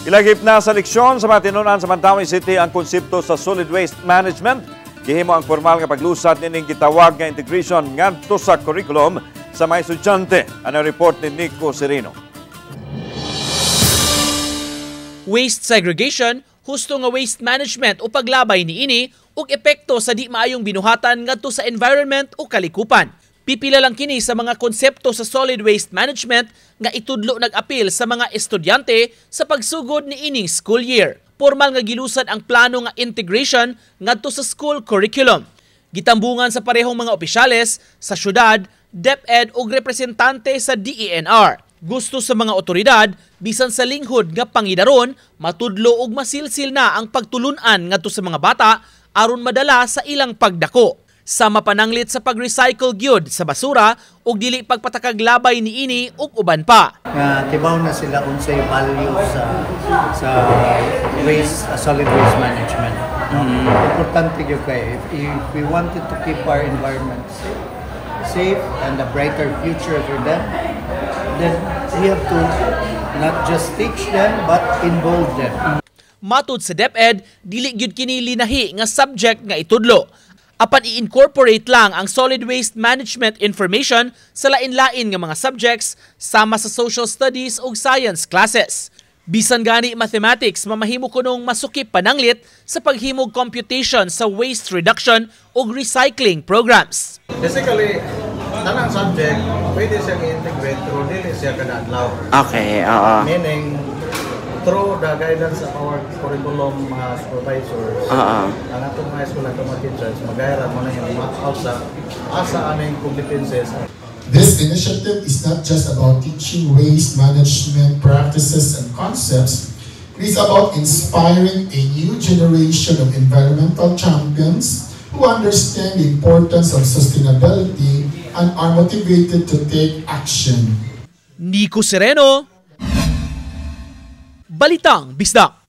Ilagip na sa leksyon sa mga tinunan sa Mandaue City ang konsepto sa solid waste management. Gihimo ang formal nga paglusad nining gitawag nga integration ngadto sa curriculum sa mga estudyante. Ang report ni Nico Sereno. Waste segregation, husto nga waste management o paglabay niini ug epekto sa di maayong binuhatan ngadto sa environment o kalikupan. Pipila lang kini sa mga konsepto sa solid waste management nga itudlo nag-apil sa mga estudyante sa pagsugod ni ining school year. Formal nga gilusad ang plano nga integration ngadto sa school curriculum. Gitambungan sa parehong mga opisyales sa syudad, DepEd ug representante sa DENR. Gusto sa mga otoridad, bisan sa linghod nga pangidaron, matudlo ug masilsil na ang pagtulunan ngadto sa mga bata aron madala sa ilang pagdako. Sa mapananglit sa pag-recycle gyud sa basura ug dili pagpatakag labay niini ug uban pa. Nga tibaw na sila unsay value sa waste solid waste management. No? Importante gyud kay if we wanted to keep our environment safe and a brighter future for them, then we have to not just teach them but involve them. Matud sa DepEd, dili gyud kini linahi nga subject nga itudlo. Apan i-incorporate lang ang solid waste management information sa lain-lain nga mga subjects sama sa social studies ug science classes. Bisan gani mathematics, mamahimo kunong masukip pananglit sa paghimog computation sa waste reduction ug recycling programs. Basically, tanang subject, pwede siyang i-integrate pero dili siya kada adlaw. Okay, oo. Meaning, through the guidance of our curriculum mga supervisors, ang atong high school, atong mga teachers, magayran mo na yung map out sa asa aming competences. This initiative is not just about teaching waste management practices and concepts. It is about inspiring a new generation of environmental champions who understand the importance of sustainability and are motivated to take action. Nico Sereno, Balitang Bisdak.